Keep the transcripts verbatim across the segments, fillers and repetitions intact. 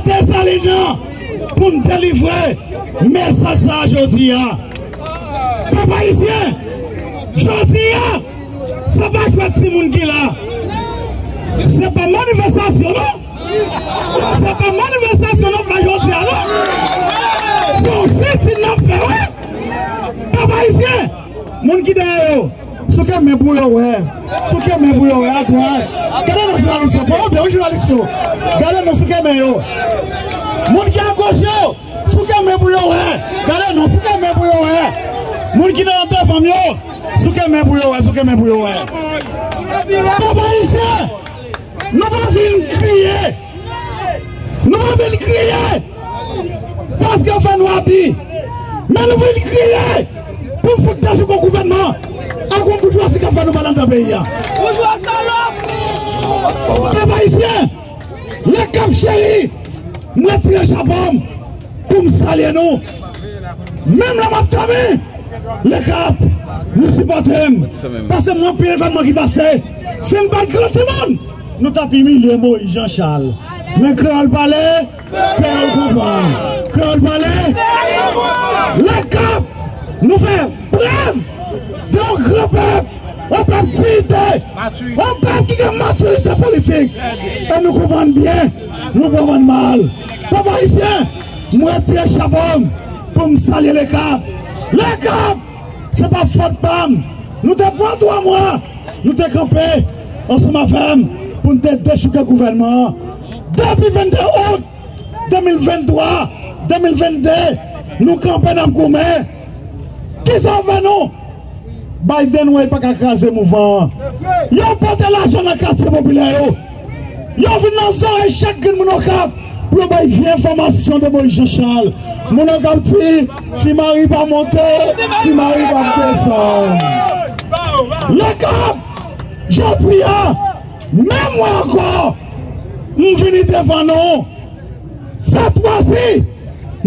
Desalin nan pou n delivre mesaj sa a jodi a. Pèp ayisyen, jodi a, se pa jwèt timoun ki la. Se pa manifestasyon, non. Se pa manifestasyon n ap fè jodi a, non. Se yon sitin n ap fè, wi. Pèp ayisyen, moun ki dèyè yo, souke men pou yo wè. Souke men pou yo wè, atò. Gade non jounalis yo, pa oubyen wi jounalis yo. Gade non souke men yo. Moun ki agoch yo, souke men pou yo wè. Gade non souke men pou yo wè. Moun ki nan devan m yo, souke men pou yo wè, souke men pou yo wè. Pèp ayisyen, nou pa vin kriye. Nou pa vin kriye paske yo fè nou abi. Men nou vin kriye pou n fout dechouke yon gouvènman ak yon boujwazi k ap fè nou mal anndan peyi a. Boujwa salòp! Pèp ayisyen, Lèkap cheri, m retire chapo m pou m salye nou. Menm lè m ap dòmi, Lèkap, nou sipòte m. Paske m wè anpil evènman ki pase. Si n pa t gran timoun, nou t ap imilye Moyiz Jan Chal. Men kreyòl pale, kreyòl konprann. Kreyòl pale, Lèkap, nou fè prèv de yon gran pèp, yon pèp diyite, yon pèp ki gen matirite politik. E nou konprann byen, nou konprann mal. Pèp ayisyen, m retire chapo m pou m salye Lèkap. Lèkap, se pa fòt pa m. Nou te pran twa mwa, nou te kanpe ansanm avè m pou n te dechouke gouvènman an. Depi vennde out de mil venntwa, de mil vennde, nou kanpe n ap goumen. Kisa w fè nou? Biden wè l pa ka kraze mouvman an. Yo pote lajan nan katye popilè yo. Yo vin nan zòrèy chak grenn moun Okap pou yo bay vye enfòmasyon de Moyiz Jan Chal. Moun Okap di, Ti Mari pa monte, Ti Mari pa desann. Lèkap, jodi a, menm mwen ankò, m vini devan nou. Sèt fwa si,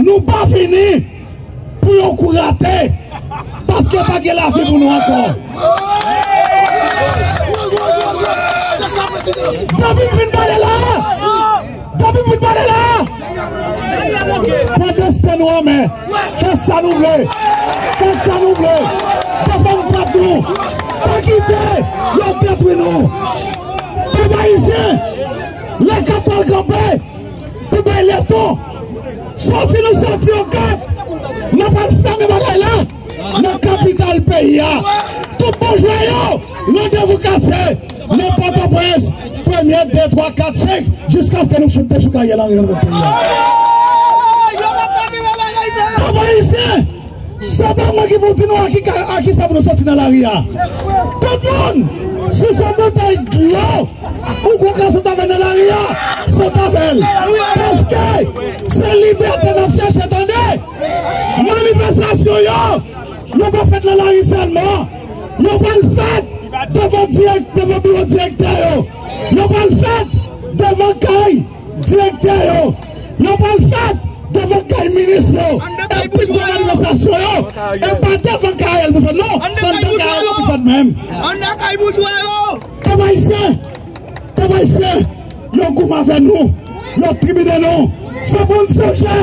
nou pa vini pou yon kou rate, paske pa gen lavi pou nou ankò. Depi m fin pale la, depi m fin pale la, pran desten nou an men, fè sa nou vle, fè sa nou vle, defann tèt nou, pa kite yo detwi nou. Pèp ayisyen, Lèkap pral kanpe pou bay leson. Sòti nou sòti Okap, n ap al fèmen bagay la nan kapital peyi a. Tout bon jwè yo, randevou kase nan Pòtoprens, premye, de, twa, kat, senk, jiskaske nou fout dechouke Ariel Henry nan tèt peyi a. Pèp ayisyen, se pa mwen ki pou di nou a ki ka, a kisa pou nou sòti nan lari a. Tout moun, si se yon boutèy dlo ou kwè w ka sot avè l nan lari a, sot avè l. Paske se libète n ap chèche, tande. Manifestasyon yo, yo pa fèt nan lari sèlman. Yo pral fèt devan dirèk, devan biwo direktè yo. Yo pral fèt devan kay direktè yo. Yo pral fèt devan kay minis yo. E pi gwo manifestasyon yo, e pa devan kay Ariel pou fèt non, se anndan kay Ariel pou fèt menm. Anndan kay boujwa yo. Pèp ayisyen, pèp ayisyen, yo goumen avè nou, yo tribine nou. Se pou n sonje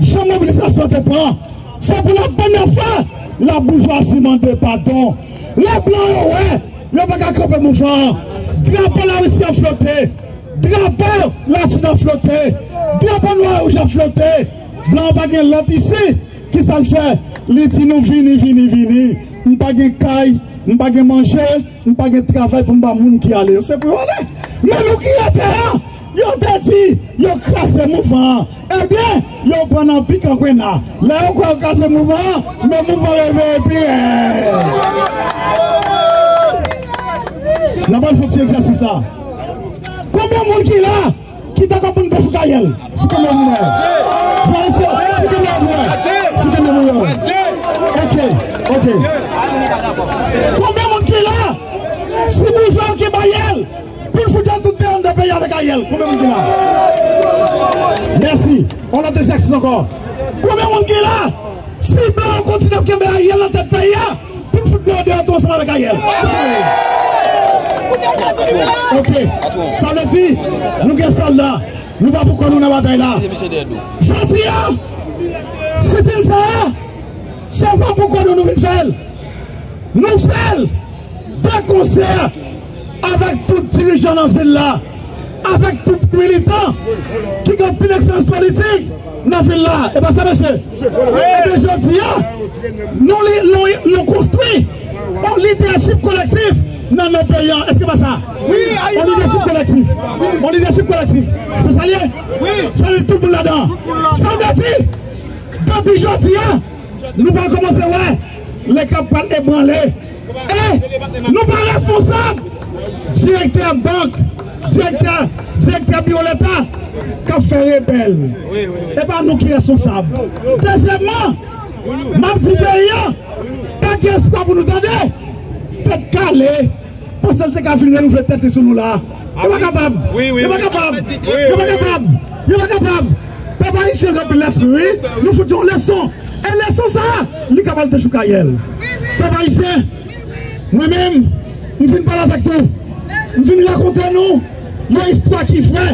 jan mobilizasyon te pran. Se pou la premyè fwa laboujwazi mande padon. Lè blan yo wè yo pa ka kanpe mouvman an, drapo Larisi ap flote, drapo Lachin ap flote, drapo nwa e wouj ap flote. Blan an pa gen lòt isi. Kisa l fè? Li di nou vini, vini, vini. M pa gen kay, m pa gen manje, m pa gen travay pou m ba moun ki ale yo. Se pou yo ale. Men nou ki rete a, yo te di yo kraze mouvman an. Ebyen, yo pran nan pik an kwena. Lè yo kwè yo kraze mouvman an, men mouvman reveye pi rèd. N ap al fè ti egzèsis la. Konbyen moun ki la ki dakò pou n dechouke Ariel? Sou konbyen moun wè? Jwè sou konbyen moun wè? Sou konbyen moun wè? Ok, ok. Konbyen moun ki la? Si boujwa yo kenbe Ariel, pou n fout yo tout deyò anndan peyi avèk Ariel. Konbyen moun ki la? Mèsi. On a des exercices ankò. Konbyen moun ki la? Si blan yo kontinye ap kenbe Ariel nan tèt peyi a, pou n fout deyò, deyò tou ansanm avèk Ariel. Ok. Sa vle di, nou gen sòlda. Nou pa pou kò nou nan batay la. Jodi a, sitin sa a, se pa pou kò nou nou vin fè l. Nou fè l de konsè avèk tout dirijan nan vil la, avèk tout militan ki gen anpil eksperyans politik nan vil la. E pa sa, mesye? Ebyen, jodi a, nou, li- nou, nou konstwi yon lidèchip kolektif nan, nan peyi a. Èske pa sa? Yon lidèchip kolektif. Yon lidèchip kolektif. Se sa l ye? Sa li tout moun ladan. Sa vle di, depi jodi a, nou pral kòmanse wè lè k ap pral ebranle. E nou pa responsab direktè bank, direktè, direktè biwo leta k ap fè rebèl. E pa nou ki responsab. Dezyèmman, m ap di peyi a, pa gen espwa pou nou tande. Tèt kale, panse l te ka vin renouvle tèt li sou nou la. Yo pa kapab. Yo pa kapab. Yo pa kapab. Yo pa kapab. Pèp ayisyen gen anpil lespri, wi. Nou fout yon leson. E leson sa a, li ka pral te jouk ayè. Pèp ayisyen, mwen menm, m vin pale avèk nou. M vin rakonte nou yon istwa ki vrè.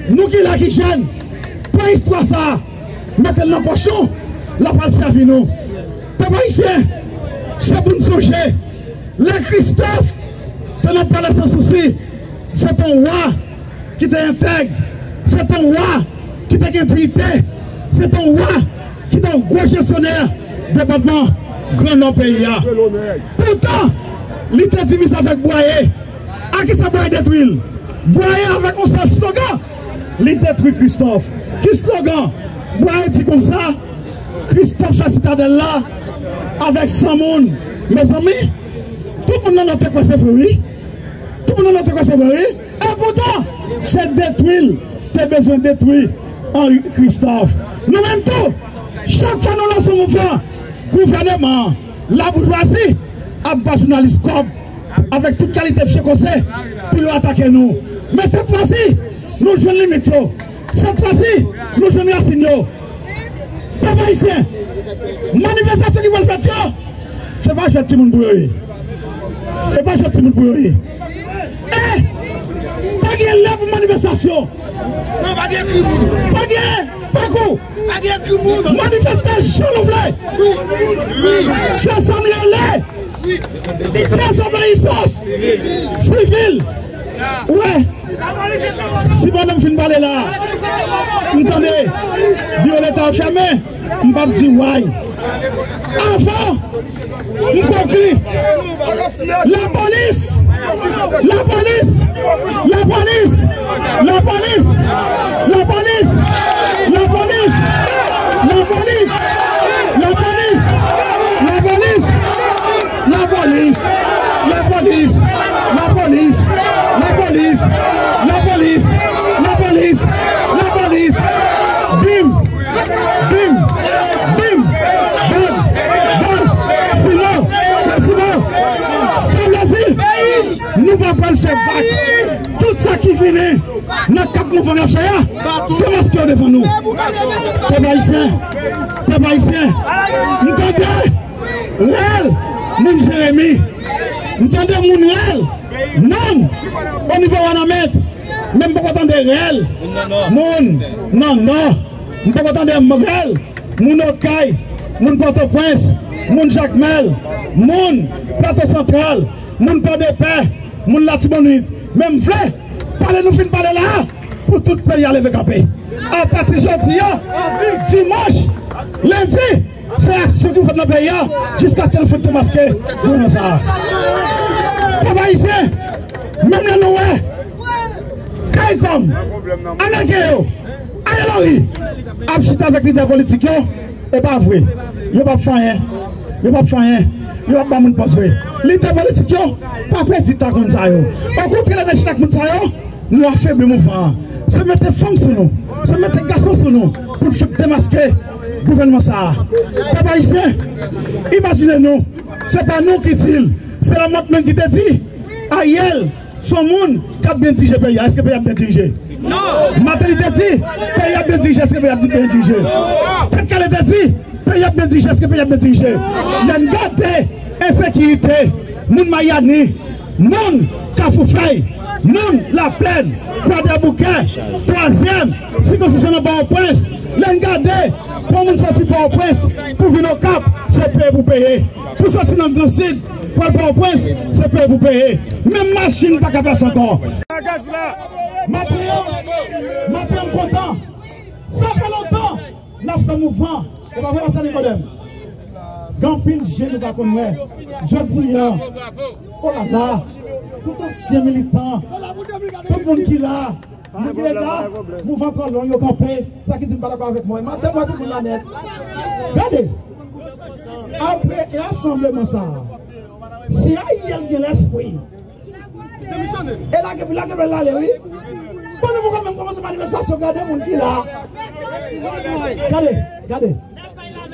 Nou ki la ki jèn, pran istwa sa a, mete l nan pòch nou, l ap pral sèvi nou. Pèp ayisyen, se pou n sonje, lè Kristòf te nan palè Sansousi, se te yon wa ki te entèg, se te yon wa ki te gen diyite, se te yon wa ki te yon gwo jesyonè depatman Gran Nò peyi a. Poutan, li te divize avèk Bwaye. A ki sa Bwaye detwi l? Bwaye avèk yon sèl slogan, li detwi Kristòf. Ki slogan? Bwaye di konsa, Kristòf fè Sitadèl la avèk san moun. Mezanmi, tout moun nan nò te kwè se vre, wi. Tout moun nan nò te kwè se vre, wi. E poutan, se detwi l te bezwen detwi Henri Kristòf. Nou menm tou, chak fwa nou lanse yon mouvman, gouvèneman an, laboujwazi ap ba jounalis kòb avèk tout kalite vye koze pou yo atake nou. Men sèt fwa si, nou jwenn limit yo. Sèt fwa si, nou jwenn rasin yo. Pèp ayisyen, manifestasyon ki pral fèt yo, se pa jwèt timoun pou yo ye. E pa jwèt timoun pou yo ye. E pa gen lè pou manifestasyon. Non, pa gen gri moun. Pa gen pakou. Pa gen gri moun. Manifeste jan nou vle. Wi, wi. Se sa nou ye lè. Wi. Se dezobeysans sivil. Wi. Si pandan m fin pale la, m tande biwo leta fèmen, m p ap di way. Avan m konkli, lapolis, lapolis, lapolis, lapolis, lapolis, lapolis, bim, bim, bim, bam, bam, sinon, sinon, sa vle di, nou pa pral fè bak. Tout sa ki vini nan kad mouvman n ap fè a, demaske yo devan nou. Pèp ayisyen, pèp ayisyen, m tande rèl moun Jeremi, m tande moun rèl moun o nivo Wanament, men m poko tande rèl moun nan Nò, m poko tande rèl moun Okay, moun Pòtoprens, moun Jakmèl, moun Plato Santral, moun Pòdepè, moun Latibonit. Men m vle pale nou fin pale la a pou tout peyi a leve kanpe. Apati jodi a, dimanch, lendi, se aksyon ki pou fèt nan peyi a jiskaske nou fout demaske gouvènman sa a. Pèp ayisyen, menm lè nou wè Caricom, Ameriken yo, Ariel Henry ap chita avèk lidè politik yo, e pa vre. Yo p ap fè anyen. Yo p ap fè anyen. Yo p ap ba moun pòz vre. Lidè politik yo pa pèdi tan ak moun sa yo. Okontrè, lè n al chita ak moun sa yo, nou afebli mouvman an. Se mete fanm sou nou, se mete gason sou nou pou n fout demaske gouvènman sa a. Pèp ayisyen, imajine nou, se pa nou ki di l, se Lamothe menm ki te di, Ariel, se yon moun k ap byen dirije peyi a. Èske peyi a ap byen dirije? Non. Martelly te di, peyi a ap byen dirije. Èske peyi a ap byen dirije? Tèt Kale te di, peyi a ap byen dirije. Èske peyi a ap byen dirije? Lè n gade ensekirite, moun Mayani, Moun Kafou Fèy, moun Laplèn, Kwadèboukè, twazyèm sikonskripsyon nan Pòtoprens, lè n gade pou yon moun soti Pòtoprens pou vin Okap, se peye pou peye. Pou soti nan Gran Sid, pou al Pòtoprens, se peye pou peye. Menm machin pa ka pase ankò. Maten an, maten an m kontan. Sa fè lontan n ap fè mouvman. E pa vre, pastè Nikodèm? Gen anpil je nou pa konn wè. Jodi a, olala, tout ansyen militan, tout moun ki la, moun ki deja, mouvman twò long, yo kanpe. Sa ki di m pa dakò avèk mwen. Maten, m wè tout moun la nèt. Gade, apre rasanbleman sa a, si Ariel gen lespri, e lage, lage bèl lale, wi. Bon, nou poko menm kòmanse manifestasyon, gade moun ki la. Gade, gade.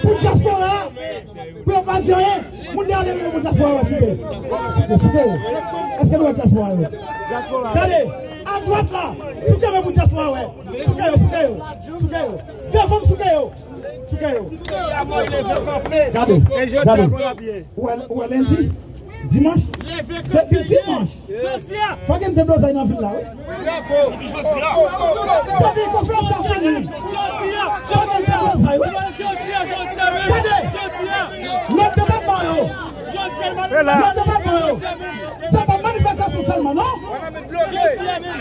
Pou dyaspora, pou yo pa di anyen, moun de ale pou dyaspora, wè, souke. Souke, souke yo. Èske nou wè dyaspora yo? Gade, adwat la, souke men pou dyaspora, wè. Souke yo, souke yo, souke yo. Devan m, souke yo. Souke yo. Gade, gade. Ou wè, ou wè lendi, dimanch, depi dimanch, fò gen deblozay nan vil la, wi. Depi konferans sa fini, fò gen deblozay, wi. Gade, lòt depatman yo, lòt depatman yo, se pa manifestasyon sèlman, non.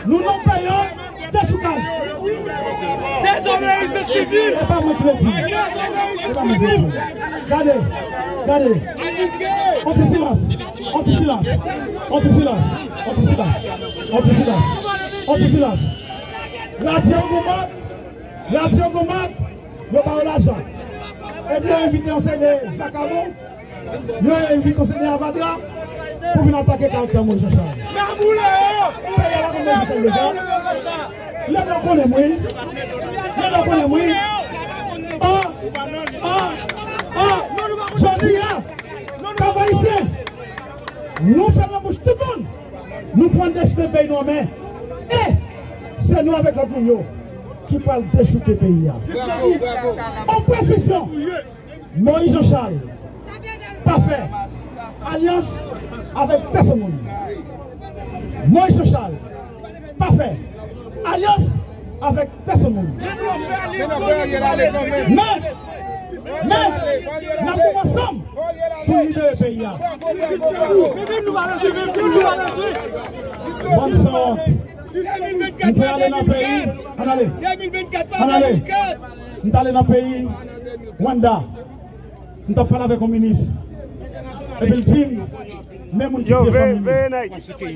Nou nan peryòd dechoukaj. Dezobeisans sivil. E pa mwen ki le di. E pa mwen ki le di. Gade, gade. On ti silans. On ti silans. On ti silans. On ti silans. On ti silans. On ti silans. Radyo Gouman. Radyo Gouman. Yo ba yo lajan. Epi yo envite yon seri de vakabon. Yo envite yon seri de avadra pou vin atake karaktè Moyiz Janchal. Peyi a pa konn Moyiz Janchal deja. Lè nou konnen m, wi. Lè nou konnen m, wi. Ah, ah, ah. Jodi a, pèp ayisyen, nou fèmen bouch tout moun. Nou pran desten peyi nou an men. E se nou avèk lòt moun yo ki pral dechouke peyi a. An presizyon, Moyiz Janchal pa fè alyans avèk pèsonn moun. Moyiz Janchal pa fè alyans avèk pèsonn moun. Men, men, n ap goumen ansanm pou n libere peyi a. Bann sanwont. M te ale nan peyi, ann ale, ann ale. M t ale nan peyi Rwanda. M t ap pale avèk yon minis. Epi l di m, men moun ki tiye fanmi yo.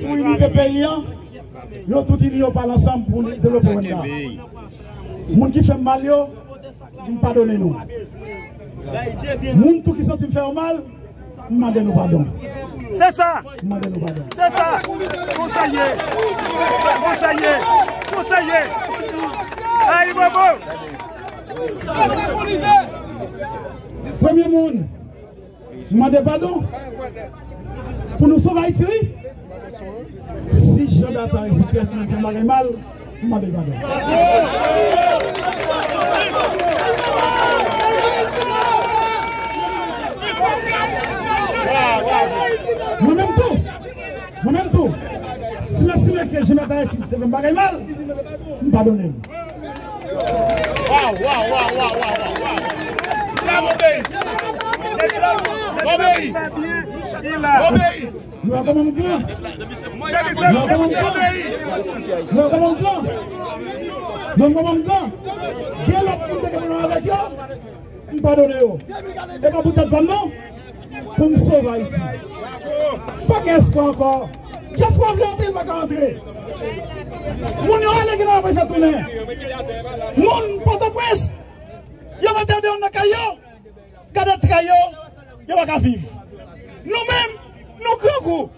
Pou inite peyi an, yo tout ini, yo pale ansanm pou devlope Rwanda. Moun ki fè m mal yo, m padone nou. Moun tou ki santi m fè yo mal, m mande nou padon. Se sa. M mande nou padon. Se sa. Konsa l ye. Konsa l ye. Konsa l ye. Ayibobo. Premye moun m mande padon pou nou sove Ayiti, wi. Si Jean Bertrand Aristide, si nou fè bagay mal, m mande padon. Mwen menm tou, mwen menm tou, si m estime ke Jean Bertrand Aristide te fè m bagay mal, m padone l. Waw, waw, waw, waw, waw, waw, waw. Bravo, peyi. Bravo, peyi. Bravo, peyi. Nou wè kòman m gran? Nou wè kòman m gran? Nou wè kòman m gran? Nou wè kòman m gran? Gen lòt moun te gen pwoblèm avèk yo, m padone yo. E pa pou tèt pa m non, pou m sove Ayiti. Pa gen espwa ankò. Dyaspora vle antre, pa ka antre. Moun yo ale, gen nan apre fè tounen. Moun Pòtoprens, yo mete yo deyò nan kay yo. Gade tray yo, yo pa ka viv. Nou menm, nou grangou.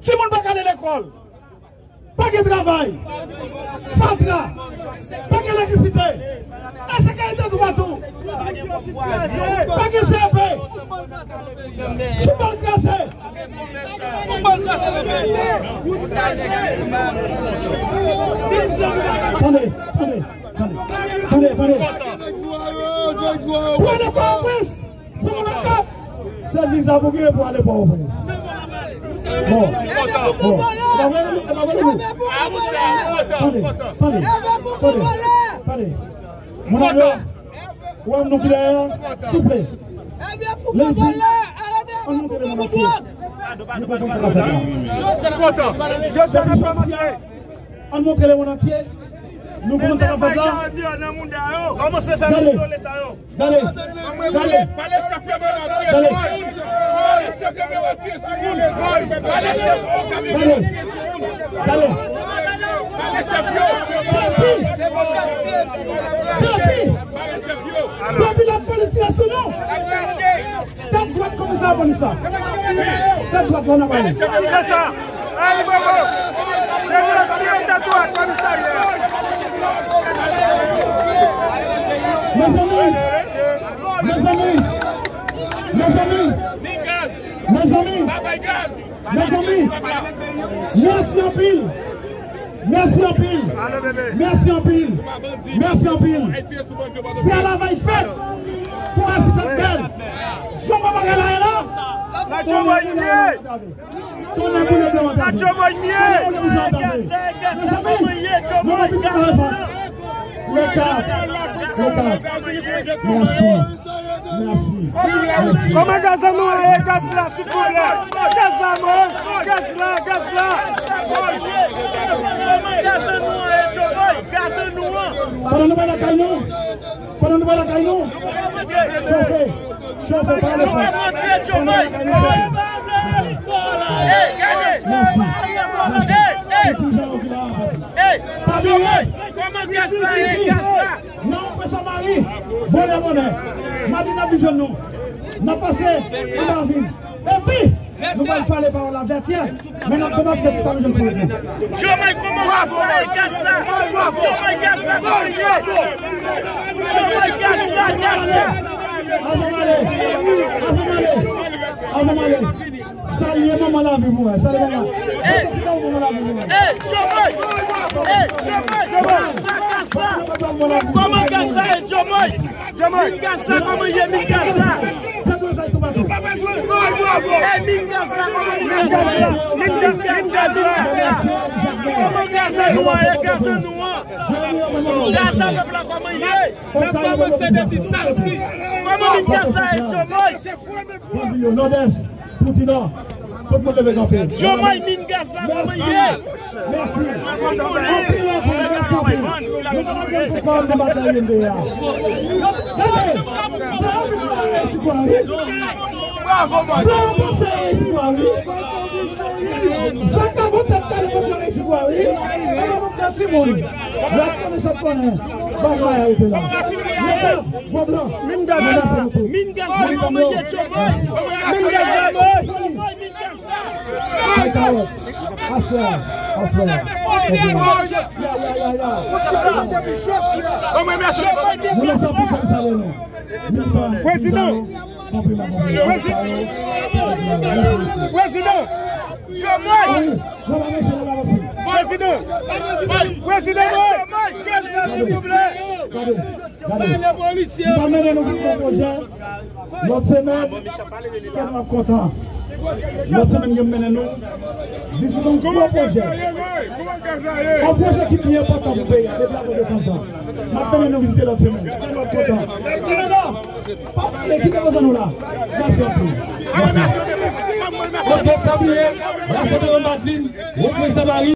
Timoun pa ka ale lekòl. Pa gen travay. Fatra. Pa gen elektrisite. Ensekirite toupatou. Pa gen C E P. Sou bal kraze. Tande, tande, tande, tande, tande. Pou ale Pòtoprens, sou moun Okap, Se viza pou gen pou ale Pòtoprens. Bon. Bon. E pa vre, e pa vre, non? Tande, tande, tande, tande. Mwen avè w, ou wè m nou ki dèyè a, souple. Lendi, ann monte le mond antye. Nou konprann sa k ap fèt la. Ann montre le mond antye. Nou konn sa k ap fèt la. Gade. Gade. Gade. Pale chèf yo, gade. Pale chèf yo, gade. Gade. Pale chèf yo. Depi. Depi. Depi lapolis tire sou nou. Tèt dwat komisè lapolis la. Tèt dwat la n ap ale. Se sa. Ay, bobo. Depi yo tire tèt dwat komisarya. Mezanmi. Mezanmi. Mezanmi. Mezanmi. Mezanmi. Mèsi anpil. Mèsi anpil. Mèsi anpil. Mèsi anpil. Se travay fèt pou Ayiti fèt bèl. Jan bagay la ye la. Tonnè boule blan an tave. Tonnè boule blan an tave. Mezanmi, nou gen pitit nan refan. Mèsi. Mèsi. Mèsi. Kòman gaz an nou an ye, gaz la, silvouplè? Gaz la, mwen. Gaz la, gaz la. Kòman gaz an nou an ye, Jomoy? Gaz an nou an. Pandan nou pa lakay nou. Pandan nou pa lakay nou. Chofe. Chofe, pale fò. Pandan nou pa lakay nou, chofe. Mèsi. Mèsi. Pou ti jan yo ki la a, papi. Pa bliye. Kòman gaz la ye, gaz la? Nan Pwen Samari, bonè, bonè. Madi n ap vin jwenn nou. N ap pase anba vil. Epi, nou pral pale pawòl la Vètyè. Men n ap kòmanse depi sa nou jwenn sou wout nou. Jomoy, kòman gaz la ye, gaz la? Jomoy, gaz la, kòman ye? Jomoy, gaz la, gaz la. Avan m ale, avan m ale, avan m ale. Salye manman lavi pou mwen. Salye manman. Hey! Ti kò manman lavi pou mwen. Hey, Jomoy! Hey, Jomoy! Gaz la, gaz la! Kòman gaz la ye, Jomoy? Jomoy! Min gaz la, kòman ye, min gaz la? Hey, min gaz la, kòman min gaz la? Min gaz, min gaz la! Kòman gaz la nou an ye, gaz la nou an? Gaz la pèp la, kòman ye? N ap kòmanse depi samdi. Kòman min gaz la ye, Jomoy? Nòdès, Poutidò, tout moun leve kanpe. Jomoy, min gaz la, kòman ye? Mèsi. Anpil, anpil, mèsi anpil. Nou pa gen pou kòm de batay N B A. Gade, bravo, bravo, mèsi kwa, wi. Bravo, mèsi kwa, wi. Sa ka bon tèt kale konsa, mèsi kwa, wi. E pa bon tèt timoun. L ap konnen sa konnen. Bagay la rete la. Mèsi. Gwo blan. Min gaz la. Min gaz la, kòman ye, Jomoy? Min gaz la, Jomoy. Ay, kawòt. Aswè a, aswè a. Ya, ya, ya, ya. Nou mèsi anpil pou sa, nou. Militan, militan yo. Konpliman, konpliman. Prezidan. Prezidan. Jomoy. Wi, nou avanse, nou avanse. Prezidan. Prezidan, non. Prezidan, silvouplè. Gade. Gade. Nou va mennen nou vizite yon pwojè. Lòt semèn, kè nou ap kontan. Lòt semèn, gen mennen nou vizite yon gwo pwojè. Yon pwojè ki pi enpòtan pou peyi a, depi aprè de san zan. N ap mennen nou vizite lòt semèn. Kè nou ap kontan. Kè nou ap pa pale, kite konsa nou la. Mèsi anpil. Mèsi. Lòt bò, pa bliye, Rasanbleman Madlin, Reprezan Mari.